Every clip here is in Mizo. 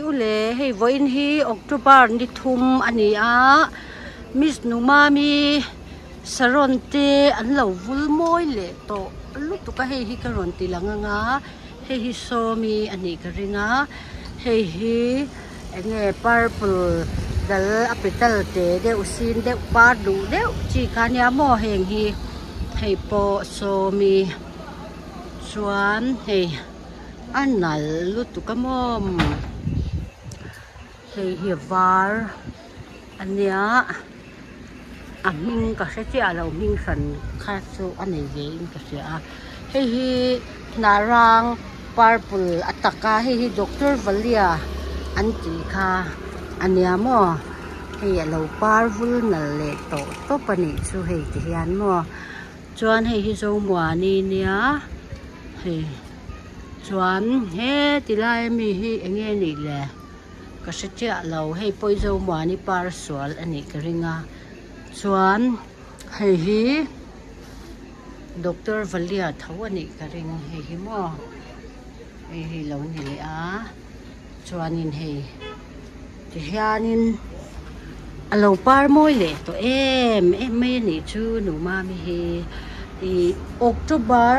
U le, hei vawiin hi October ni thum a ni a, Miss Numami Saron te an lo vul mawi leh tawh lutuk a, hei hi ka rawn ti lang ang a, hei hi Sawmi a nih ka ring a, hei hi eng nge purple dal a petal te deuh sin deuh par duh deuh chi kha nia maw heng hi hei pawh Sawmi chuan hei. A nalh lutuk a maw hei hi var a nia a hming ka hre chiah lo hming hran kha chu a nei ve in ka hria a hei hi hnah rang purple a tak a hei hi doctor valia an tih kha a nia maw hei a lo par vul nalh leh tawh tawp a nih chu hei ti hian maw. Chuan hei hi Zomuani nia hei chuan heti lai ami hi eng nge nih le ka hre chiah lo hei pawh hi Zomuani par sual a nih ka ring a chuan hei hi Doctor Valia tho a nih ka ring hei hi maw hei hi lo ni leh a chuanin hei tihianin a lo par mawi leh tawh em em mai a nih chu nu mami hi ih October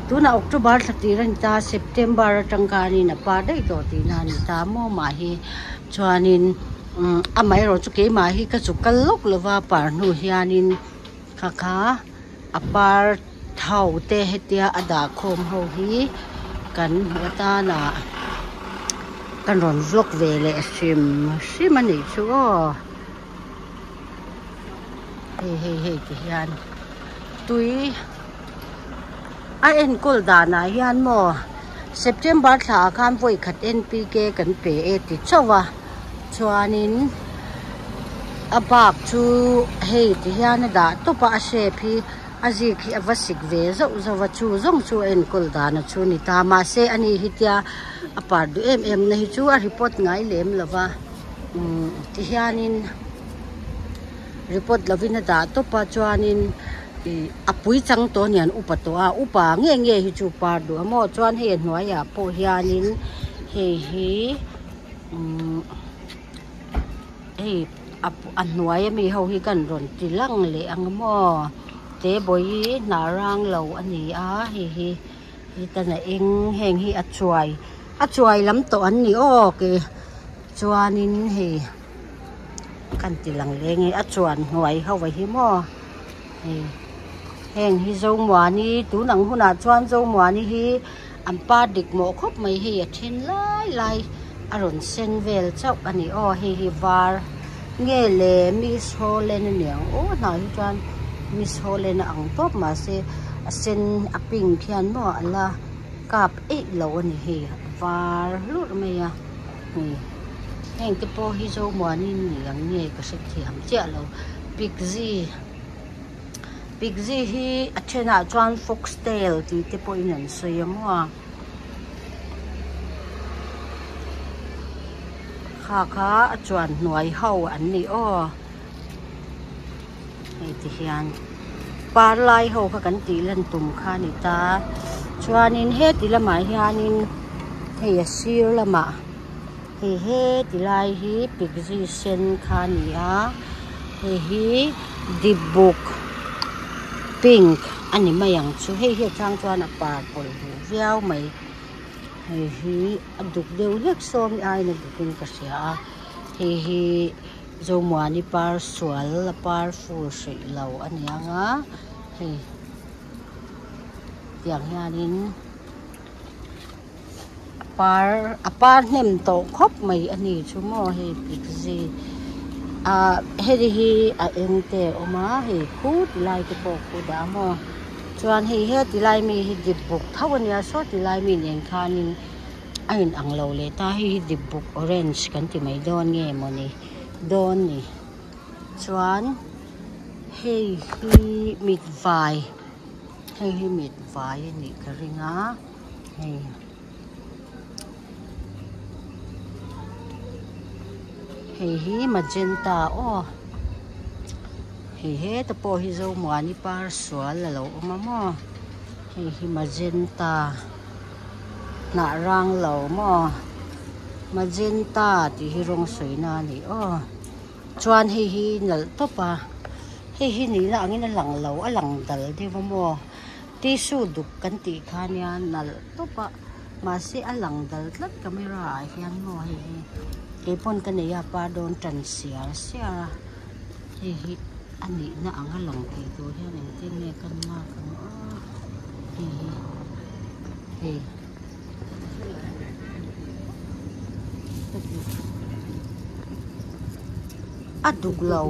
tunah October thla tir a ni ta September atang khanin a par daih tawh tihna a ni ta maw mah hi chuanin umm amaherawh chu keimah hi ka chu kal lawk lova par hnu hianin kha kha a par thau te hetia a dah khawm ho hi kan hmuh atanah kan rawn vlog ve leh hrim hrim a nih chu aw hei hei hei ti hian tui a enkawl danah hian maw September thla ah khan vawi khat N_P_K kan pe e ti chauh a chuanin a bak chu hei ti hian a dah tawp a a shape hi a zik hi a va sik ve zauh zauh a chu zawng chu a enkawl dan a chu ni ta mahse ani hi tia a par duh em em na hi chu a report ngai lem lo va umm ti hianin report lovin a dah tawp a chuanin ih a pui chang tawh a ni an upa tawh a upa nge nge hi chu par duh a maw chuan hei a hnuaiah pawh hianin hei hi umm hei a hnuai ami ho hi kan rawn ti lang leh ang maw te bawihi hnah rang lo a ni a hei hi hetana eng heng hi a chuai a chuai lam tawh an ni aw ke chuanin hei kan ti lang leh nge a chuan hnuai ho a hi maw hei heng hi zomuani tun ang hunah chuan zomuani hi an par dik mawh khawp mai hei a then lai lai a rawn sen vel chauh a ni aw hei hi var nge le miss holland a niang aw hnah hi chuan miss holland a ang tawp mahse a sen a pink hian maw a la kap eih lo a ni hei a var hlurh mai a hei heng te pawh hi zomuanin ni ang nge ka hrethiam chiah lo piggy. Piggy hi a thenah chuan fox tail tih te pawhin an sawi a maw a kha kha a chuan hnuai ho an ni aw hei ti hian par lai ho kha kan tih lan tum kha a ni ta chuanin heti lamah hianin hei a sir lamah hei heti lai hi piggy sen kha a ni a hei hi dibuk pink a ni mai ang chu hei hi a chang chuan a par pawlh duh viau mai hei hi a duk deuh hlek sawm aiin a duk in ka hria a hei hi Zomuani par sual a par fur hreih lo a ni ang a hei tiang hianin. Par a par hnem tawh khawp mai a ni chu maw hei piggy ah hei hi a eng te a awm a hei khu ti lai te pawh khu dah a maw chuan hei heti lai mi hi dip buk tho a nia saw ti lai mi nen khanin a in ang lo leh ta hei hi dip buk orange kan ti mai dawn nge mawni dawn ni chuan hei hi mit vai hei hi mit vai a nih ka ring a. Hei hei hi magenta aw hei heta pawh hi zomuani par sual a lo awm a maw hei hi magenta hnah rang lo maw. Magenta tih hi rawng sawina a ni aw chuan hei hi nalh tawp a hei hi nihna angin a lang lo a lang dal deuh a maw tissue duk kan tih kha nia nalh tawp a mahse a lang dal tlat camera ah hian maw hei hi keipawn ka nei a par dawn tan siar siar a hei hi a nihna anga lang thei tur hian engtin nge kan lak ang aw hei hi hei. A duk lo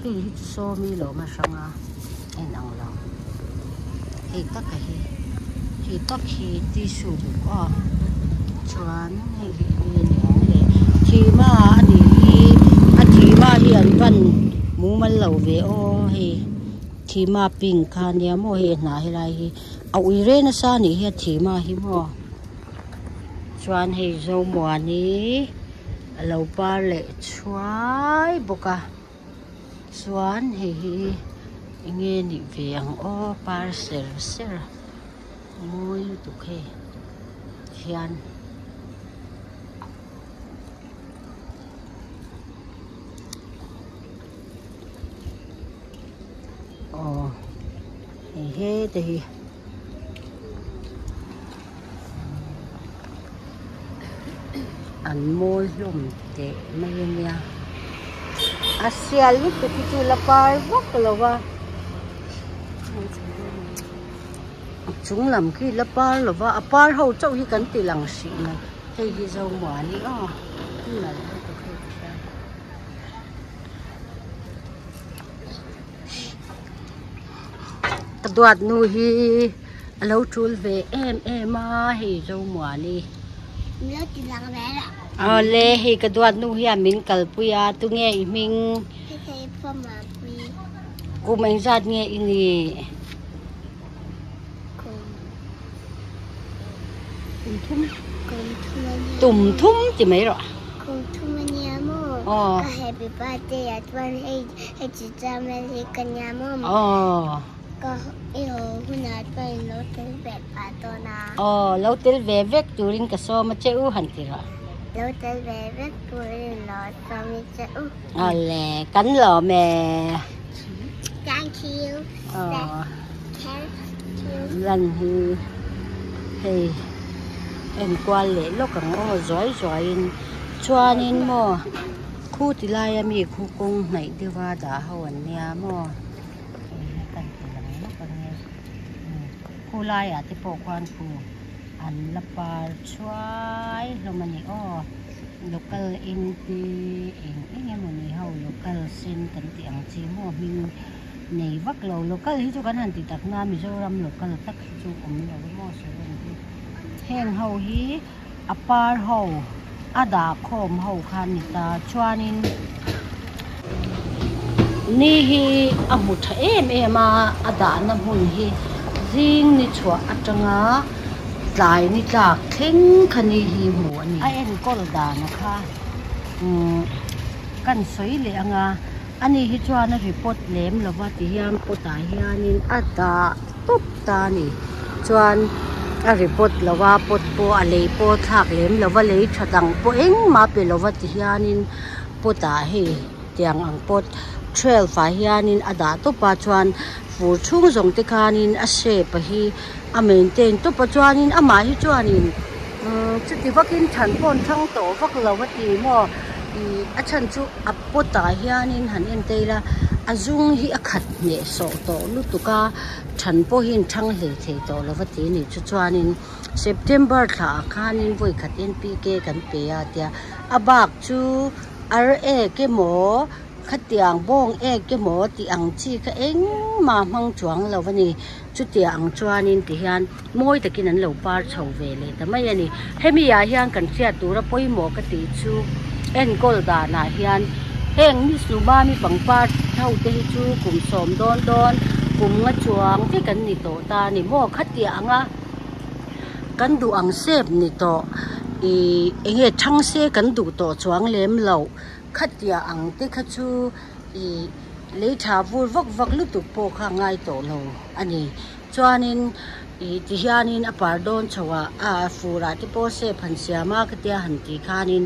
hei hi chu sawmi lawm a hrang a a inang lo hei taka hi hei tak hi tissue duk aw chuan hei hi eng nge ni ang le thima a nih hi a thima hi an van mumal lo ve aw hei thima pink kha ania maw hei a hnah helai hi. A ui reng nasa a nih hi a thima hi maw chuan hei Zomuani a lo par leh thuai bawk a chuan hei hi eng nge nih ve ang aw par ser ser mawi lutuk hei hian. Aw hei hete hi an mawi hlawm teh mai a nia a sial lutuk hi chu la par vak lo va a chung lam khi la par lo va a par ho chauh hi kan ti lang hrih mai hei hi Zomuani aw nalh lutuk hei ti hian. Ka duat nu hi a lo tul ve em em a hei Zomuani awle hei ka duat nu hian min kalpui a tunge i hming kum engzat nge i nih tum thum ti mai rawh. Kum thum a nia maw? Aw. Ka happy birthday ah chuan hei hei chi chuan hi ka nia maw? Aw. Ka i haw hunah chuan in lo tel ve pah dawn a. Aw, lo tel ve vek turin ka sawm a che u han ti rawh. Lo tel ve vek turin lo sawm i che u. Awle, kan lawm e. Thank you. Aw. Lan hi hei enkual leh lawk ang aw zuai zuai in chuanin maw khu ti laia mi khu kawng hnaih deuha dah ho an nia maw hei hi kan ti lang lawk ang e khu laiah te pawh khuan khu an la par thuai hlawm a ni aw local eng te eng eng emawni ho local sen kan tih ang chi maw hming. Nei vak lo, local hi chu kan han ti tak na Mizoram local tak hi chu awm lo maw saron hi. Heng ho hi a par ho a dah khawm ho kha a ni ta chuanin ni hi a hmu tha em em a a dahna hmun hi zing ni chhuah atanga tlai ni tlak thleng kha ni hi hmu a ni. A enkawl dana kha umm kan sawi leh anga. Ani hi chuan a report lem lova ti hian pot ah hianin a dah tawp ta a ni chuan a report lo a pot pawh a lei pawh a thlak lem lova lei tha dang pawh engmah a pe lova ti hianin pot ah hei tiang ang pot twelve ah hianin a dah tawp a chuan fur chhung zawng te khanin a shape a hi a maintain tawp a chuanin amah hi chuanin umm chuti vakin than pawh an thang tawh vak lo a ti maw ih a chhan chu. A pot ah hianin han en te ila a zung hi a khat hneh sawh tawh lutuk a than pawh hi an thang hlei thei tawh lo va ti a ni chu chuanin September thla ah khanin vawi khat N P K kan pe a tia a bak chu ar ek emaw khatiang bawng ek emaw tih ang chi kha engmah hmang chuang lo a ni chutia ang chuanin ti hian mawi takin an lo par chho ve leh ta mai a ni hemi ah hian kan hriat tura pawimawh ka tih chu enkawl danah hian heng mi sumami pangpar ho te hi chu kum sawm dawn dawn kum nga chuang vek an ni tawh ta a ni maw khatiang anga kan duh ang sep ni tawh ih eng nge thang se kan duh tawh chuang lem loh khatiang ang te kha chu ih lei tha vur vak vak lutuk pawh kha a ngai tawh lo a ni chuanin. Ih ti hianin a par dawn chho ah a fur ah te pawh sep han siam a khatia han tih khanin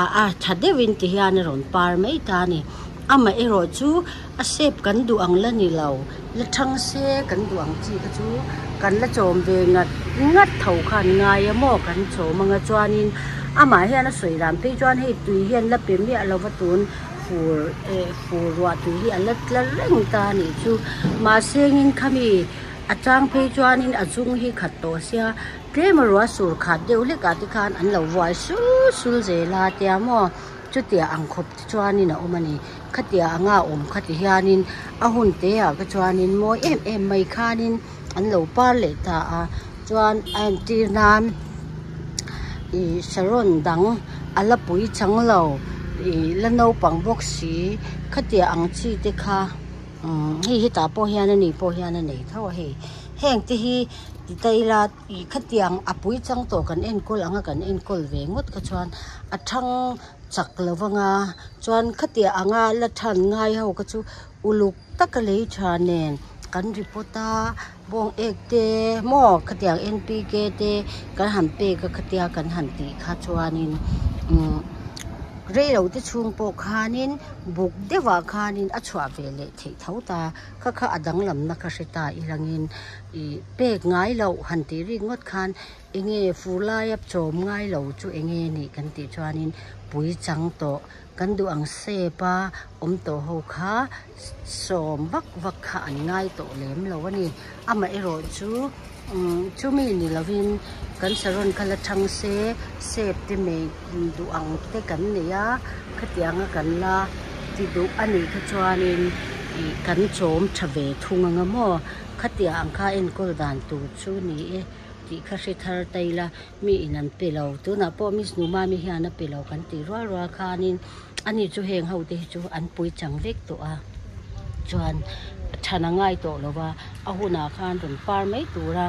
ah a tha deuhin ti hian a rawn par mai ta a ni. Amaherawh chu a sep kan duh ang la ni lo, la thang se kan duh ang chi kha chu kan la chawm ve ngat ngat tho khan ngai a maw kan chawm anga chuanin amah hian a sawi dan phei chuan hei tui hian la pe miah lova tun fur eh fur ruah tui hi a la tla reng ta a nih chu mahse ngin khami A chang phei chuanin a chung hi khat tawh sia tlem a ruah sur khat deuh hlek ah te khan an lo vuai sul sul zel a tia maw chutia ang khawp te chuanin a awm a ni khatia anga awm kha ti hianin a hun te ah kha chuanin mawi em em mai khanin an lo par leh ta a chuan a entir nan ih saron dang a la pui chang lo ih la naupang bawk si khatia ang chi te kha. Umm hei hetah pawh hian ani pawh hian a nei tho a hei heng te hi ti ta ila ih khatiang a pui chang tawh kan enkawl anga kan enkawl ve ngawt kha chuan a thang chak lo vang a chuan khatiang anga la than ngai ho kha chu uluk taka lei tha nen kan report a bawng ek te maw khatiang N P K te kan han pek a khatia kan han tih kha chuanin umm rei lo te chhung pawh khanin. Buk deuhah khanin a chhuah ve leh theih tho ta, kha kha a danglamna kha hre ta i langin ih pek ngai loh han tih rik ngawt khan enge fur laia chawm ngai lo chu enge nih kan tih chuanin pui chang tawh kan duh ang sep a awm tawh ho kha sawm vak vak kha an ngai tawh lem lo a ni. Amaherawh chu umm chumi ni lovin kan saron kha la thang se sep te mei duh ang te kan nei a khatianga kan la ti duh a nih kha chuanin ih kan chawm tha ve thung anga maw khatiang ang kha enkawl dan tur chu ni e tih kha hre thar ta ila mi in an pe lo tunah pawh miss Numami hian a pe lo kan tih rual rual khanin ani chu heng ho te hi chu an pui chang vek tawh a chuan than a ngai tawh lo va a hunah khan rawn par mai tura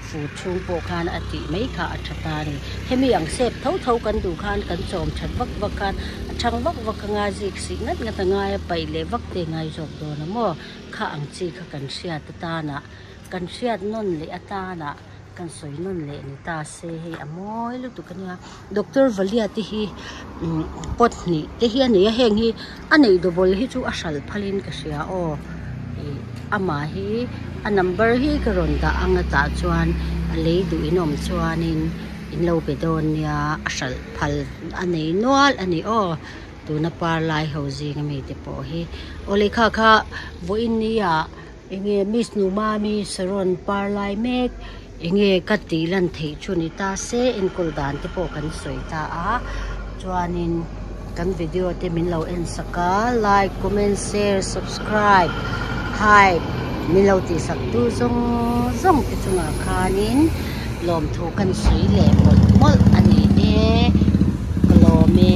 fur chhung pawh khan a tih mai kha a tha ta a ni hemi ang sep tho tho kan duh khan kan chawm that vak vak khan a thang vak vak anga zik sih ngat ngat a ngai a paih leh vak te ngai zawk dawn a maw kha ang chi kha kan hriat atana kan hriat nawn leh atana. Kan sawi nawn leh ni ta se hei a mawi lutuk a nia doctor Valia te hi umm pot hnih te hi a nei a heng hi a neih double hi chu a hral phal in ka hria aw ih amah hi a number hi ka rawn dah ang a tah chuan a lei duh in awm chuanin in lo be dawn nia a hral phal a nei nual a ni aw tuna par lai ho zing ami te pawh hi aw lehkha kha vawiin nia. Enge Miss Numami saron par lai mek enge ka tih lan theih chu ni ta se enkawl dan te pawh kan sawi ta a chuanin kan video te min lo en sak a like comment share subscribe hype min lo tih sak tu zawng zawng te chungah khanin lawmthu kan sawi leh mawlh mawlh a ni e ka lawm e.